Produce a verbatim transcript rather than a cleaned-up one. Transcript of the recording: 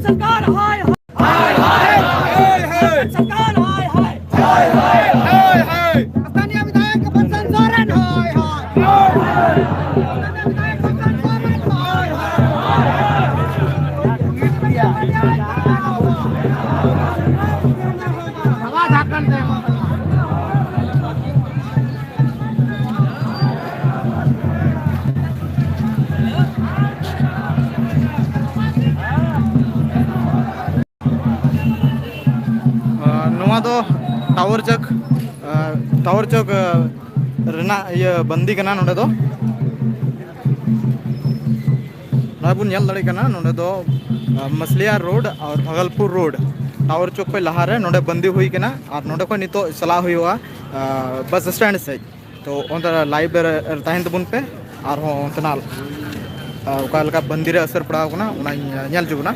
सरकार हाय हाय, सरकार हाय हाय, स्थानीय विधायक बसंत सोरेन हाय हाय, स्थानीय विधायक बसंत सोरेन हाय हाय। ᱱᱚᱣᱟ ᱫᱚ ᱴᱟᱣᱟᱨ ᱪᱚᱠ, ᱴᱟᱣᱟᱨ ᱪᱚᱠ ᱨᱮᱱᱟᱜ ᱤᱭᱟᱹ ᱵᱟᱹᱱᱫᱤ ᱠᱟᱱᱟ᱾ ᱱᱚᱰᱮ ᱫᱚ ᱱᱚᱜᱼᱚᱭ ᱵᱚᱱ ᱧᱮᱞ ᱫᱟᱲᱮᱭᱟᱜ ᱠᱟᱱᱟ, ᱱᱚᱰᱮ ᱫᱚ ᱢᱟᱥᱞᱤᱭᱟ ᱨᱳᱰ ᱟᱨ ᱵᱷᱟᱜᱚᱞᱯᱩᱨ ᱨᱳᱰ, ᱴᱟᱣᱟᱨ ᱪᱚᱠ ᱠᱷᱚᱱ ᱞᱟᱦᱟᱨᱮ ᱱᱚᱰᱮ ᱵᱟᱹᱱᱫᱤ ᱦᱩᱭ ᱠᱟᱱᱟ᱾ ᱟᱨ ᱱᱚᱰᱮ ᱠᱷᱚᱱ ᱱᱤᱛᱚᱜ ᱪᱟᱞᱟᱜ ᱦᱩᱭᱩᱜᱼᱟ ᱵᱟᱥ ᱥᱴᱮᱱᱰ ᱥᱮᱫ᱾ ᱛᱚ ᱚᱱᱛᱮ ᱞᱟᱭᱤᱵᱷ ᱨᱮ ᱛᱟᱦᱮᱱ ᱛᱟᱵᱚᱱ ᱯᱮ, ᱟᱨᱦᱚᱸ ᱚᱱᱛᱮᱱᱟᱜ ᱚᱠᱟ ᱞᱮᱠᱟ ᱵᱟᱹᱱᱫᱤ ᱨᱮ ᱟᱥᱟᱨ ᱯᱟᱲᱟᱣ ᱠᱟᱱᱟ, ᱚᱱᱟᱧ ᱧᱮᱞ ᱦᱚᱪᱚ ᱵᱚᱱᱟ᱾